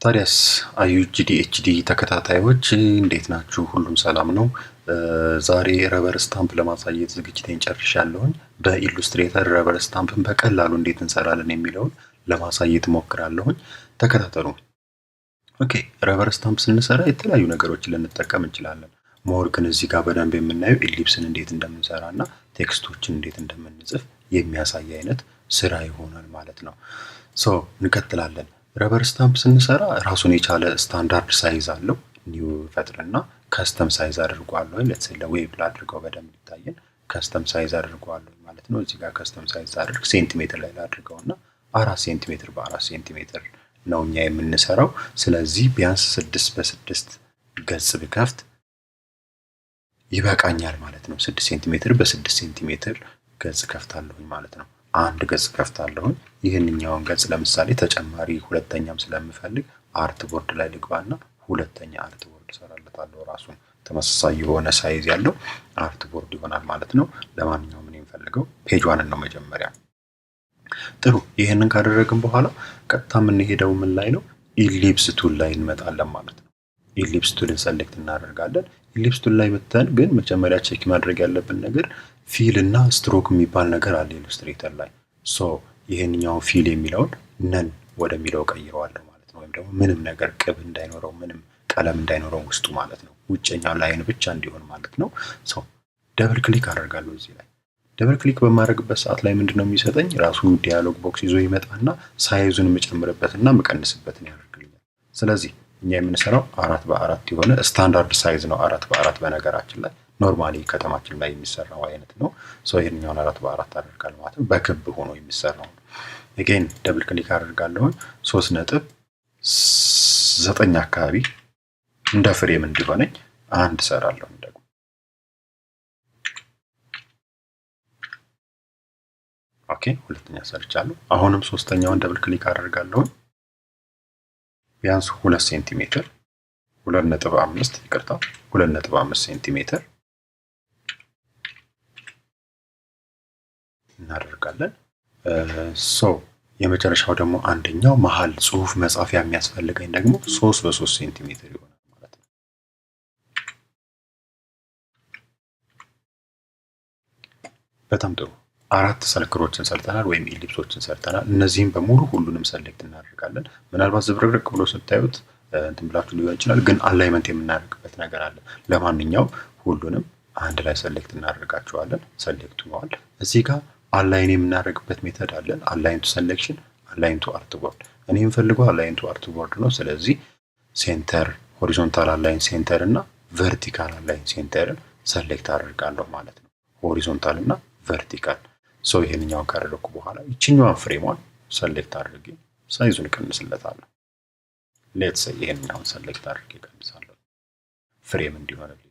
ታዲያስ አዩ GDHD ተከታታዮች እንዴት ናችሁ? ሁሉም ሰላም ነው? ዛሬ rubber stamp ለማሳየት ዝግጅቴን ጨርሻለሁኝ። በ Illustrator rubber stamp ን በቀላሉ እንዴት እንሰራለን የሚለውን ለማሳየት እሞክራለሁኝ። ተከታተሉ። Okay፣ rubber stamp ስንሰራ የተለያዩ ነገሮችን ልንጠቀም እንችላለን። More ግን እዚህ ጋር በደንብ የምናየው ellipse ን እንዴት እንደምንሰራ እና text ኦችን እንዴት እንደምንጽፍ የሚያሳይ አይነት ስራ ይሆናል ማለት ነው። So እንቀጥላለን። Rubber stamp ስንሰራ ራሱን የቻለ standard size አለው። New ፈጥርና custom size አድርገዋለሁ። Let's say ለ web ላድርገው በደንብ ይታየን። Custom size አድርገዋለሁ ማለት ነው። እዚህ ጋር custom size አድርግ ሴንቲሜትር ላይ ላድርገው እና 4 ሴንቲሜትር በ4 ሴንቲሜትር ነው እኛ የምንሰራው። ስለዚህ ቢያንስ 6 በ6 ገጽ ብከፍት ይበቃኛል ማለት ነው። 6 ሴንቲሜትር በ6 ሴንቲሜትር ገጽ ከፍታለሁኝ ማለት ነው። አንድ ገጽ ከፍታለሁኝ። ይህንኛውን ገጽ ለምሳሌ ተጨማሪ ሁለተኛም ስለምፈልግ artboard ላይ ልግባና ሁለተኛ artboard እሰራለታለሁ። ራሱን ተመሳሳይ የሆነ size ያለው artboard ይሆናል ማለት ነው። ለማንኛውም እኔ የምፈልገው page one ን ነው መጀመሪያ። ጥሩ፣ ይህንን ካደረግን በኋላ ቀጥታ የምንሄደው ምን ላይ ነው? Ellipse tool ላይ እንመጣለን ማለት ነው። Ellipse tool ን select እናደርጋለን። Ellipse tool ላይ መተን ግን መጀመሪያ check ማድረግ ያለብን ነገር fill እና ስትሮክ የሚባል ነገር አለ Illustrator ላይ። So ይህንኛውን fill የሚለውን none ወደሚለው ቀይረዋለሁ ማለት ነው። ወይም ደግሞ ምንም ነገር ቅብ እንዳይኖረው፣ ምንም ቀለም እንዳይኖረው ውስጡ ማለት ነው። ውጨኛው line ብቻ እንዲሆን ማለት ነው። So double click አደርጋለሁ እዚህ ላይ። Double click በማድረግበት ሰዓት ላይ ምንድን ነው የሚሰጠኝ? ራሱ dialog box ይዞ ይመጣና size ኡን የምጨምርበትና የምቀንስበትን ያደርግልኛል። ስለዚህ እኛ የምንሰራው 4 በ4 የሆነ standard size ነው። 4 በ4 በነገራችን ላይ normally ከተማችን ላይ የሚሰራው አይነት ነው። So ይህንኛውን 4 በ4 አደርጋለሁ ማለት ነው። በክብ ሆኖ የሚሰራው ነው። Again double click አደርጋለሁኝ፣ 3.9 አካባቢ እንደ frame እንዲሆነኝ አንድ እሰራለሁ ደግሞ። Okay፣ ሁለተኛ ሰርቻለሁ። አሁንም ሶስተኛውን double click አደርጋለሁ። ቢያንስ 2 ሴንቲሜትር፣ 2.5፣ ይቅርታ፣ 2.5 ሴንቲሜትር እናደርጋለን። So የመጨረሻው ደግሞ አንደኛው መሀል ጽሁፍ መጻፊያ የሚያስፈልገኝ ደግሞ 3 በ3 ሴንቲሜትር ይሆናል ማለት ነው። በጣም ጥሩ። አራት circle ኦችን ሰርተናል ወይም ellipse ኦችን ሰርተናል። እነዚህም በሙሉ ሁሉንም select እናደርጋለን። ምናልባት ዝብርቅርቅ ብሎ ስታዩት እንትን ብላችሁ ሊሆን ይችላል፣ ግን alignment የምናደርግበት ነገር አለ። ለማንኛውም ሁሉንም አንድ ላይ select እናደርጋቸዋለን። Select ሆነዋል። እዚህ ጋር align የምናደርግበት method አለን። Align to selection፣ align to artboard። እኔ የምፈልገው align to artboard ነው። ስለዚህ center፣ horizontal align center እና vertical align center ን select አደርጋለሁ ማለት ነው። Horizontal እና vertical። So ይሄንኛውን ካደረግኩ በኋላ ይችኛዋን frame ሟን select አድርጌ size ኡን እቀንስለታለሁ። Let's ይሄንኛውን select አድርጌ እቀንሳለሁ frame እንዲሆንልኝ።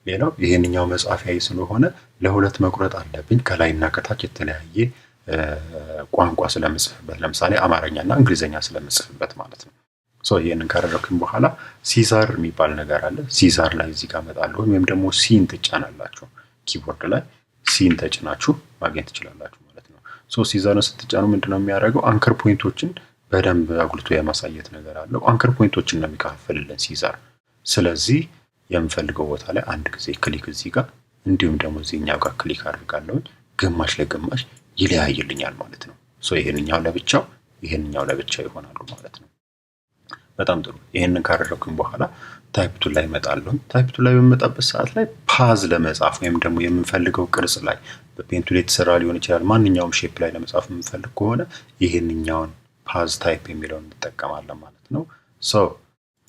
ሌላው ይሄንኛው መጻፊያ ስለሆነ ለሁለት መቁረጥ አለብኝ። ከላይና ከታች የተለያየ ቋንቋ ስለምጽፍበት፣ ለምሳሌ አማርኛና እንግሊዝኛ ስለምጽፍበት ማለት ነው። So ይሄንን ካደረግኩኝ በኋላ scissor የሚባል ነገር አለ። Scissor ላይ እዚህ ጋር እመጣለሁ ወይም ደግሞ C ን ትጫናላችሁ። Keyboard ላይ C ን ተጭናችሁ ማግኘት ትችላላችሁ ማለት ነው። So scissor ን ስትጫኑ ምንድነው የሚያደርገው? Anchor point ኦችን በደንብ አጉልቶ የማሳየት ነገር አለው። Anchor point ኦችን ነው የሚከፋፍልልን scissor። ስለዚህ የምፈልገው ቦታ ላይ አንድ ጊዜ click እዚህ ጋር እንዲሁም ደግሞ እዚህኛው ጋር click አድርጋለሁኝ፣ ግማሽ ለግማሽ ይለያይልኛል ማለት ነው። So ይሄንኛው ለብቻው፣ ይሄንኛው ለብቻው ይሆናሉ ማለት ነው። በጣም ጥሩ። ይሄንን ካደረግኩኝ በኋላ type tool ላይ እመጣለሁ። Type tool ላይ በምመጣበት ሰዓት ላይ path ለመጻፍ ወይም ደግሞ የምንፈልገው ቅርጽ ላይ በ pen tool የተሰራ ሊሆን ይችላል። ማንኛውም shape ላይ ለመጻፍ የምንፈልግ ከሆነ ይሄንኛውን path type የሚለውን እንጠቀማለን ማለት ነው። So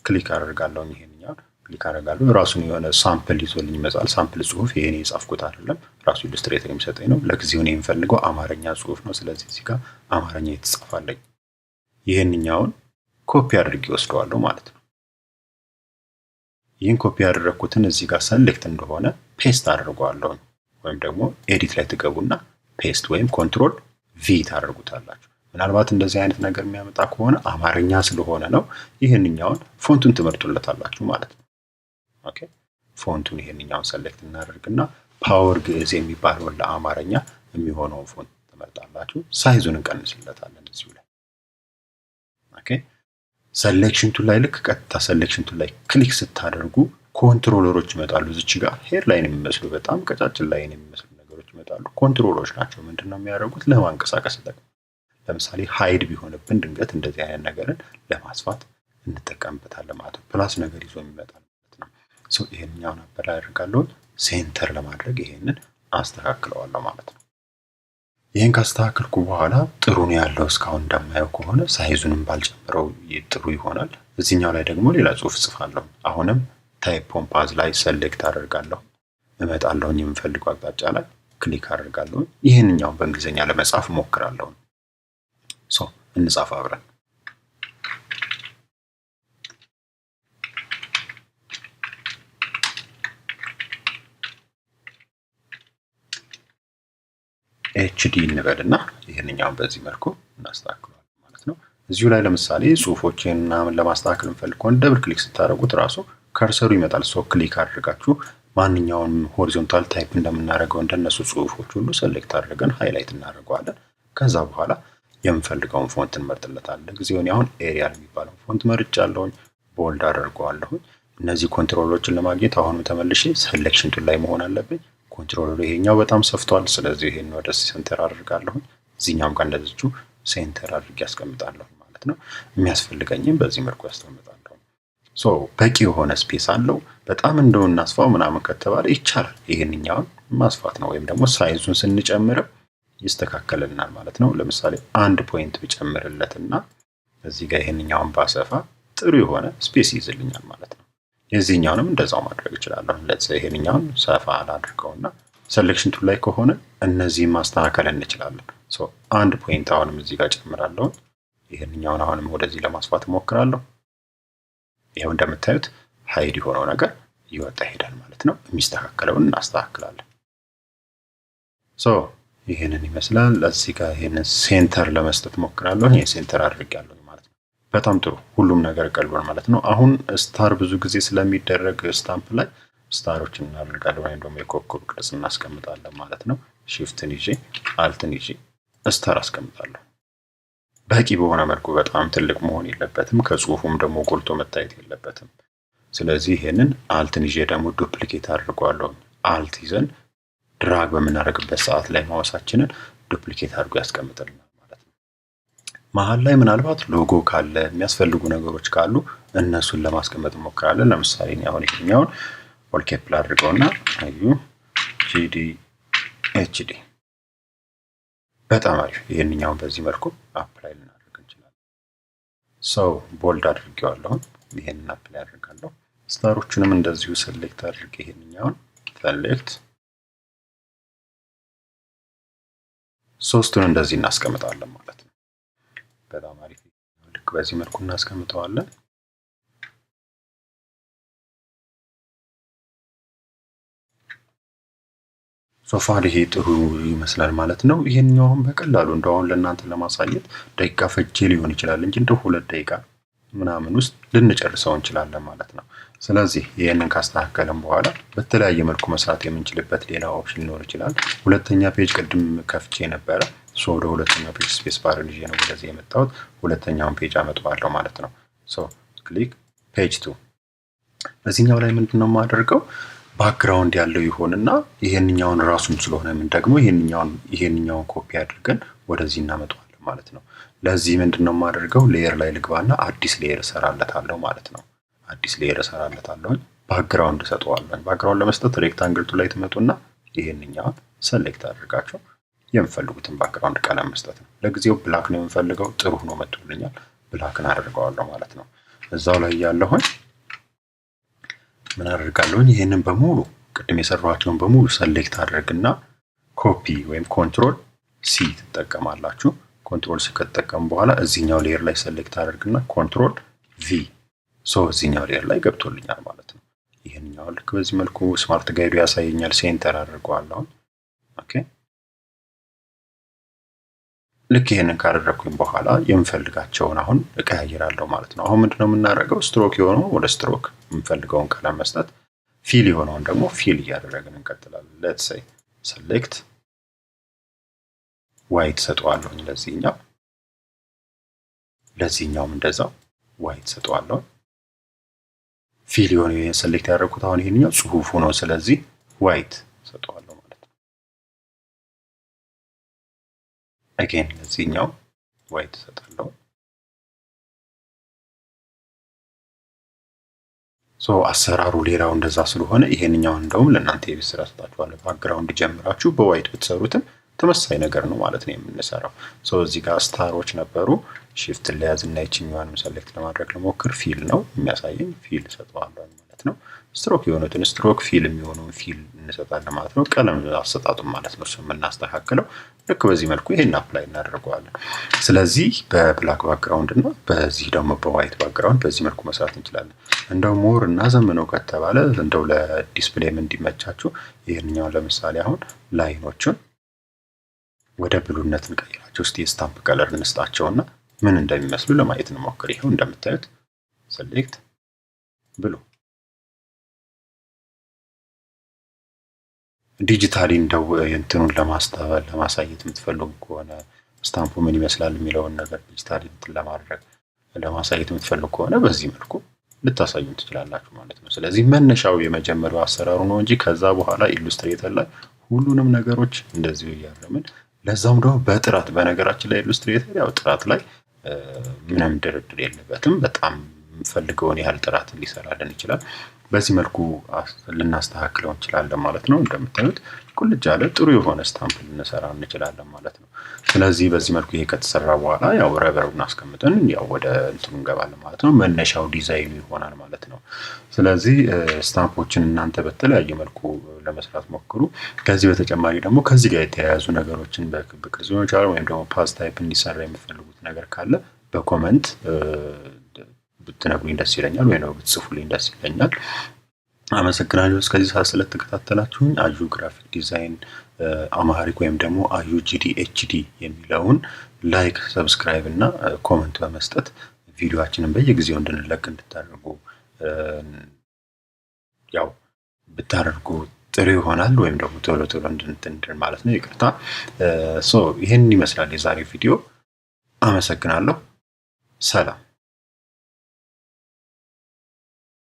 click አደርጋለሁ፣ ይሄንኛውን click አደርጋለሁ። ራሱን የሆነ sample ይዞልኝ ይመጣል። Sample ጽሁፍ ይሄን የጻፍኩት አይደለም፣ ራሱ Illustrator የሚሰጠኝ ነው። ለጊዜው እኔ የምፈልገው አማርኛ ጽሁፍ ነው። ስለዚህ እዚህ ጋር አማርኛ የተጻፋለኝ ይሄንኛውን ኮፒ አድርጌ ወስደዋለሁ ማለት ነው። ይህን ኮፒ ያደረግኩትን እዚህ ጋር select እንደሆነ paste አድርገዋለሁ። ወይም ደግሞ edit ላይ ትገቡና paste ወይም control V ታደርጉታላችሁ። ምናልባት እንደዚህ አይነት ነገር የሚያመጣ ከሆነ አማርኛ ስለሆነ ነው። ይህንኛውን font ኡን ትመርጡለታላችሁ ማለት ነው። Okay፣ font ኡን ይህንኛውን select እናደርግና Power ግዕዝ የሚባለውን ለአማርኛ የሚሆነውን font ትመርጣላችሁ። Size ኡን እንቀንስለታለን እዚሁ ላይ። Okay። Selection tool ላይ ልክ ቀጥታ selection tool ላይ click ስታደርጉ control ኦች ይመጣሉ። እዚች ጋር hair line የሚመስሉ፣ በጣም ቀጫጭን line የሚመስሉ ነገሮች ይመጣሉ። Control ኦች ናቸው። ምንድነው የሚያደርጉት? ለማንቀሳቀስ ይጠቅማል። ለምሳሌ hide ቢሆንብን ድንገት እንደዚህ አይነት ነገርን ለማስፋት እንጠቀምበታለን ማለት ነው። Plus ነገር ይዞ ይመጣል ማለት ነው። So ይሄንኛውን apply አደርጋለሁ። Center ለማድረግ ይሄንን አስተካክለዋለሁ ማለት ነው። ይሄን ካስተካከልኩ በኋላ ጥሩ ነው ያለው። እስካሁን እንደማየው ከሆነ size ኡንም ባልጨምረው ጥሩ ይሆናል። እዚህኛው ላይ ደግሞ ሌላ ጽሁፍ እጽፋለሁ። አሁንም type on path ላይ select አደርጋለሁ። እመጣለሁኝ፣ የምፈልገው አቅጣጫ ላይ click አደርጋለሁ። ይህንኛውን በእንግሊዝኛ ለመጻፍ እሞክራለሁ። So እንጻፍ አብረን። HD እንበልና ይህንኛውን በዚህ መልኩ እናስተካክለዋለን ማለት ነው። እዚሁ ላይ ለምሳሌ ጽሁፎችን ምናምን ለማስተካከል እንፈልግ ከሆነ double click ስታደርጉት ራሱ cursor ኡ ይመጣል። So click አድርጋችሁ ማንኛውንም horizontal type እንደምናደርገው እንደነሱ ጽሁፎች ሁሉ select አድርገን highlight እናደርገዋለን። ከዛ በኋላ የምንፈልገውን font እንመርጥለታለን። ለጊዜው እኔ አሁን Arial የሚባለውን font መርጫለሁኝ። Bold አደርገዋለሁኝ። እነዚህ control ኦችን ለማግኘት አሁንም ተመልሼ selection tool ላይ መሆን አለብኝ። Controller ኡ ይሄኛው በጣም ሰፍቷል። ስለዚህ ይሄን ወደ center አድርጋለሁኝ። እዚህኛውም ጋር እንደዚሁ center አድርጌ አስቀምጣለሁ ማለት ነው። የሚያስፈልገኝም በዚህ መልኩ ያስቀምጣለሁ። So በቂ የሆነ space አለው። በጣም እንደው እናስፋው ምናምን ከተባለ ይቻላል። ይሄንኛውን ማስፋት ነው፣ ወይም ደግሞ size ኡን ስንጨምረው ይስተካከልልናል ማለት ነው። ለምሳሌ አንድ point ብጨምርለትና እዚህ ጋር ይሄንኛውን ባሰፋ ጥሩ የሆነ space ይይዝልኛል ማለት ነው። የዚህኛውንም እንደዛው ማድረግ እችላለሁ። Let's ይሄንኛውን ሰፋ አላድርገውና selection tool ላይ ከሆነ እነዚህን ማስተካከል እንችላለን። So አንድ point አሁንም እዚህ ጋር ጨምራለሁ። ይሄንኛውን አሁንም ወደዚህ ለማስፋት እሞክራለሁ። ይሄው እንደምታዩት hide የሆነው ነገር እየወጣ ይሄዳል ማለት ነው። የሚስተካከለውን እናስተካክላለን። So ይሄንን ይመስላል። እዚህ ጋር ይሄንን center ለመስጠት እሞክራለሁ። ይሄን center አድርጌያለሁ ማለት ነው። በጣም ጥሩ፣ ሁሉም ነገር ቀልቧል ማለት ነው። አሁን star ብዙ ጊዜ ስለሚደረግ stamp ላይ star ኦችን እናደርጋለን ወይም ደግሞ የኮከብ ቅርጽ እናስቀምጣለን ማለት ነው። Shift ን ይዤ Alt ን ይዤ star አስቀምጣለሁ። በቂ በሆነ መልኩ፣ በጣም ትልቅ መሆን የለበትም፣ ከጽሁፉም ደግሞ ጎልቶ መታየት የለበትም። ስለዚህ ይሄንን Alt ን ይዤ ደግሞ duplicate አድርገዋለሁ። Alt ይዘን drag በምናደርግበት ሰዓት ላይ mouse ኣችንን duplicate አድርጎ ያስቀምጥልናል ማለት ነው። መሀል ላይ ምናልባት ሎጎ ካለ፣ የሚያስፈልጉ ነገሮች ካሉ እነሱን ለማስቀመጥ እንሞክራለን። ለምሳሌ እኔ አሁን ይሄኛውን all cap ላድርገውና አዩ GD HD። በጣም አሪፍ። ይሄንኛውን በዚህ መልኩ apply ልናደርግ እንችላለን። So bold አድርጌዋለሁ። ይሄንን apply አድርጋለሁ። Star ኦቹንም እንደዚሁ select አድርጌ ይሄንኛውን select ሶስቱን እንደዚህ እናስቀምጣለን ማለት ነው። በጣም አሪፍ። ልክ በዚህ መልኩ እናስቀምጠዋለን። So far ይሄ ጥሩ ይመስላል ማለት ነው። ይሄኛው አሁን በቀላሉ እንደው አሁን ለእናንተ ለማሳየት ደቂቃ ፈጄ ሊሆን ይችላል እንጂ እንደው 2 ደቂቃ ምናምን ውስጥ ልንጨርሰው እንችላለን ማለት ነው። ስለዚህ ይህንን ካስተካከልን በኋላ በተለያየ መልኩ መስራት የምንችልበት ሌላ option ሊኖር ይችላል። ሁለተኛ page ቅድም ከፍቼ ነበረ። So ወደ ሁለተኛው page space bar ን ይዤ ነው ወደዚህ የመጣሁት። ሁለተኛውን page አመጣዋለሁ ማለት ነው። So click page two። በዚህኛው ላይ ምንድን ነው የማደርገው? Background ያለው ይሆንና ይሄንኛውን ራሱን ስለሆነ ምን ደግሞ ይሄንኛውን ኮፒ አድርገን ወደዚህ እናመጣዋለን ማለት ነው። ለዚህ ምንድን ነው የማደርገው? Layer ላይ ልግባና አዲስ layer እሰራለታለሁ ማለት ነው። አዲስ layer እሰራለታለሁ። Background እሰጠዋለሁ። Background ለመስጠት rectangle tool ላይ ትመጡና ይሄንኛውን select አድርጋችሁ የምፈልጉትን background ቀለም መስጠት ነው። ለጊዜው black ነው የምፈልገው። ጥሩ ሆኖ መጥቶልኛል። Black ን አደርገዋለሁ ማለት ነው። እዛው ላይ ያለሁኝ ምን አደርጋለሁኝ? ይሄንን በሙሉ፣ ቅድም የሰራኋቸውን በሙሉ select አድርግና ኮፒ ወይም Control C ትጠቀማላችሁ። Control C ከተጠቀሙ በኋላ እዚህኛው layer ላይ select አድርግና Control V። So እዚህኛው layer ላይ ገብቶልኛል ማለት ነው። ይህንኛው ልክ በዚህ መልኩ smart guide ኡ ያሳየኛል። Center አድርገዋለሁ። Okay፣ ልክ ይሄንን ካደረግኩኝ በኋላ የምፈልጋቸውን አሁን እቀያይራለሁ ማለት ነው። አሁን ምንድነው የምናደርገው? ስትሮክ የሆነውን ወደ ስትሮክ የምፈልገውን ቀለም መስጠት፣ fill የሆነውን ደግሞ fill እያደረግን እንቀጥላለን። Let's say select white ሰጠዋለሁኝ ለዚህኛው፣ ለዚህኛውም እንደዛው White ሰጠዋለሁ። Fill የሆነ select ያደረኩት አሁን ይሄኛው ጽሁፉ ነው። ስለዚህ white ሰጠዋለሁ ማለት ነው። Again ለዚህኛው white ሰጣለሁ። So አሰራሩ ሌላው እንደዛ ስለሆነ ይሄንኛው እንደውም ለእናንተ የቤት ስራ ሰጣችኋለሁ። Background ጀምራችሁ በ white ብትሰሩትም ተመሳሳይ ነገር ነው ማለት ነው የምንሰራው። So እዚህ ጋር star ኦች ነበሩ። Shift ለያዝ እና ይችኛዋንም select ለማድረግ ለሞክር። Fill ነው የሚያሳየኝ፣ fill ሰጠዋለሁ ማለት ነው። ስትሮክ የሆኑትን stroke፣ fill የሚሆነውን fill እንሰጣለን ማለት ነው። ቀለም አሰጣጡን ማለት ነው እሱ የምናስተካክለው። ልክ በዚህ መልኩ ይሄን apply እናደርገዋለን። ስለዚህ በ black background እና በዚህ ደግሞ በ white background በዚህ መልኩ መስራት እንችላለን። እንደው more እና ዘምነው ከተባለ እንደው ለ display ም እንዲመቻችሁ ይሄንኛውን ለምሳሌ አሁን line ኦቹን ወደ blue ነት እንቀይራቸው። እስቲ የ stamp color እንስጣቸውና ምን እንደሚመስሉ ለማየት እንሞክር። ይሄው እንደምታዩት select blue digitally እንደው እንትኑን ለማስተዋል ለማሳየት የምትፈልጉ ከሆነ stamp ኡ ምን ይመስላል የሚለውን ነገር digitally እንትን ለማድረግ ለማሳየት የምትፈልጉ ከሆነ በዚህ መልኩ ልታሳዩን ትችላላችሁ ማለት ነው። ስለዚህ መነሻው የመጀመሪያው አሰራሩ ነው እንጂ ከዛ በኋላ Illustrator ላይ ሁሉንም ነገሮች እንደዚሁ እያረምን ለዛውም ደግሞ በጥራት፣ በነገራችን ላይ Illustrator ያው ጥራት ላይ ምንም ድርድር የለበትም። በጣም የምንፈልገውን ያህል ጥራት ሊሰራልን ይችላል። በዚህ መልኩ ልናስተካክለው እንችላለን ማለት ነው። እንደምታዩት ቁልጭ ያለ ጥሩ የሆነ stamp ልንሰራ እንችላለን ማለት ነው። ስለዚህ በዚህ መልኩ ይሄ ከተሰራ በኋላ ያው rubber ኡን አስቀምጠን ያው ወደ እንትኑ እንገባለን ማለት ነው። መነሻው ዲዛይኑ ይሆናል ማለት ነው። ስለዚህ stamp ኦችን እናንተ በተለያየ መልኩ ለመስራት ሞክሩ። ከዚህ በተጨማሪ ደግሞ ከዚህ ጋር የተያያዙ ነገሮችን በክብ ቅርጽ ሊሆን ይችላል ወይም ደግሞ path type እንዲሰራ የምትፈልጉት ነገር ካለ በ comment ብትነግሩኝ ደስ ይለኛል፣ ወይ ነው ብትጽፉልኝ ደስ ይለኛል። አመሰግናለሁ እስከዚህ ሰዓት ስለተከታተላችሁኝ። አዩ Graphic Design Amharic ወይም ደግሞ አዩ GD HD የሚለውን like፣ subscribe እና comment በመስጠት ቪዲዮአችንን በየጊዜው እንድንለቅ እንድታደርጉ ያው ብታደርጉ ጥሩ ይሆናል። ወይም ደግሞ ቶሎ ቶሎ እንድንትን ማለት ነው። ይቅርታ። So ይሄን ይመስላል የዛሬው ቪዲዮ። አመሰግናለሁ። ሰላም።